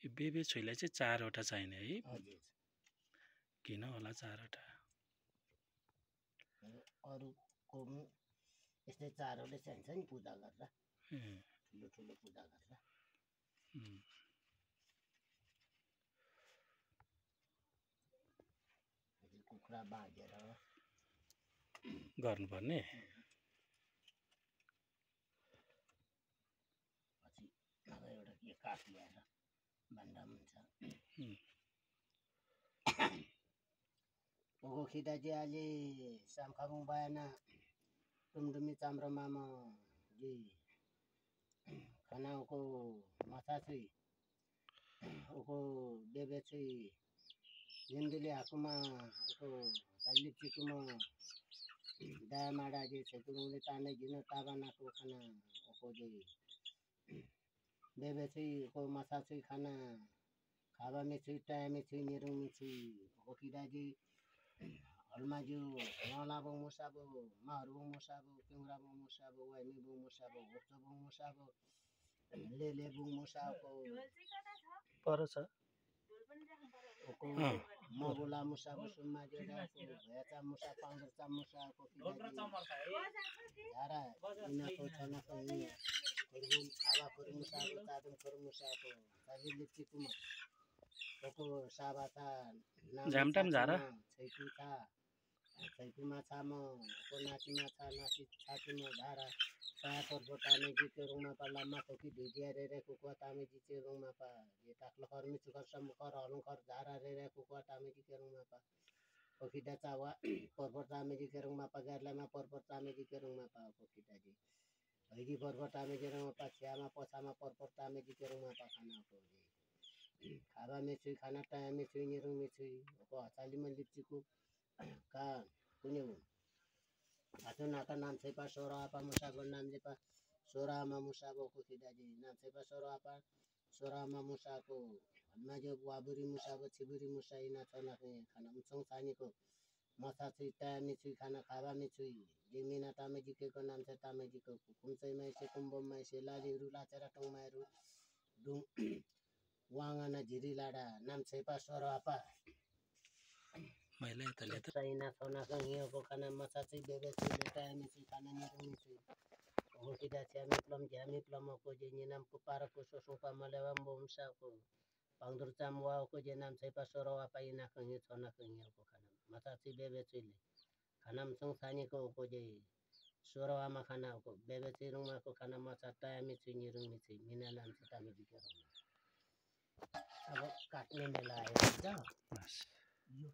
यो बेबे छोइलाई चाहिँ 4 वटा चाहिने है। हजुर किन होला 4 वटा? अरूको यस्तै 4 वटा चाहिन्छ नि पूजा गर्दा, ठुलो ठुलो पूजा गर्दा। कुखुरा बाँधेर गर्नुपर्ने। पछि अब एउटा के काठ ल्याएर बाँध्दा हुन्छ। ओगो खिदाजी अहिले सामखाबुङ बयाना टुमडुमी चाम्रो मामा जी खानाको माछा छुई ओको बेबे छुई जिन्दली हाकुमा ओको चालिप चिकुमा दाया माडा जी छेकुङले ताने जिनो ताबा नाको खाना ओको जी बेबे छुई ओको माछा छुई खाना खाबा में छुई टाया में छुई निरुङ में छुई ओको खिदाजी हलमाजु नलाबो मुसाबो माहरबो मुसाबो केङराबो मुसाबो वाइमीबो मुसाबो होप्चोबो मुसाबो लेलेबो मुसाबो परछ ओको मबुला मुसाबो सुम्मा जेडाको भयाचा मुसा पाउँदरचा मुसाको यारा इनाको छनाको नि खुरबु खाबा खुर मुसाबो चादम खुर मुसाबो साजिले चिकुमा ओको साबाता जामटाम झारा छैकुता छैकु माछामा ओको नाची माछा नाची छातीमा धारा साया परबोटाने जिते रुङमा पल्ला माथोकी ढिडिया रे कुकुवा तामे जिते रुङमा पा ये ताक्लो खर्मी चुखर सम्मुखर हलुखर धारा रे कुकुवा तामे जिते रुङमा पा ओखिदा चावा परबोट तामे जिते रुङमा पा गार्लामा परबोट तामे जिते रुङमा पा ओखिदा जी हैदी परबोट तामे जिते रुङमा पा छ्यामा पछामा परबोट तामे जिते रुङमा पा खाना को खाबा में छुई खाना टाया में छुई निरुङ में छुई ओको हचाली में लिप्चीको का कुने आतो नाका नाम छैपा सोरा आपा मुसाबो नाम जेपा सोरा मा मुसाबो को खिदाजी नाम छैपा सोरा मा मुसाको हनमा जो वाबुरी मुसाबो छिबुरी मुसाई ना छना के खाना मुसङ सानी को माछा छुई टाया में छुई खाना खाबा में छुई जेमिना तामे जिके को नाम छ तामे जिको कुमचै मै से कुम्बम मै से लाली रुला चरा टङ मैरु डुङ वाङाना झिरी लाडा नाम छैपा सोरा आपा मैले तले त सैना सोना संगियो को खाना माछा चाहिँ बेबे चाहिँ टाया में चाहिँ खाना निरुङ चाहिँ हो किदा छ्यामी प्लम को जे नाम को पार को सोसोपा मलेवा मोमसा को पाउँदुर चामवा को जे नाम छैपा सोरवा पाइना कहियो छना कहियो को खाना माछा चाहिँ बेबे चाहिँ खाना मसँग सानी को जे सोरवा मा खाना को बेबे चाहिँ रुङमा को खाना माछा टाया में चाहिँ निरुङ में चाहिँ मिना नाम चाहिँ तामे दिके अब काट्ने मेला आयो हुन्छ यो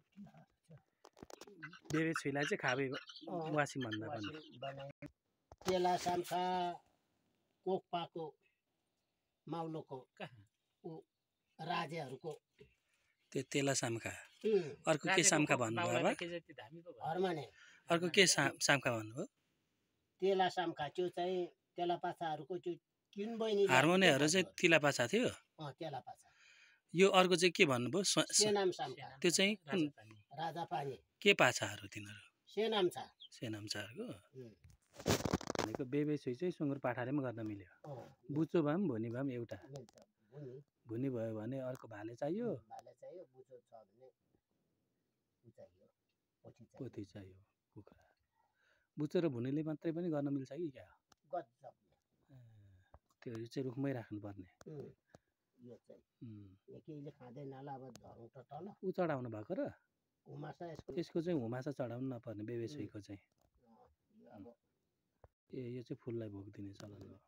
बेबे छोइलाई चाहिँ खाबे वासी भन्दा पनि तेला सामखा कोकपाको माउलोको ऊ राजेहरूको त्यो तेला सामखा अर्को के सामखा भन्नुभयो बाबा हरमाने अर्को के सामखा भन्नुभयो तेला सामखा त्यो चाहिँ तेला पाछाहरूको त्यो किन बहिनी हार्मोनियमहरु चाहिँ तिला पाछा थियो तेला पाछा यो अर्को चाहिँ के भन्नुभयो सेनाम सामखा त्यो चाहिँ राजा पानी के पाछाहरु तिनीहरु सेनामछा सेनामछाहरुको भनेको बेबे छोइ चाहिँ सुँगुर पाठाले पनि गर्न मिल्यो बुचो भए पनि भुनी भए पनि एउटा भुनी भयो भने अर्को भाले चाहियो बुचो छ भने पोथी चाहियो कुखुरा बुचो र भुनीले मात्रै पनि गर्न मिल्छ कि क्या त्यो चाहिँ रुखमै राख्नुपर्ने यो चाहिँ केहीले खाँदैन होला अब धरौँ त तल उ चढाउनु भएको र हुमासा यसको चाहिँ हुमासा चढाउनु नपर्ने बेबे छोइको चाहिँ ए यो चाहिँ फुललाई भोग दिने चलन हो।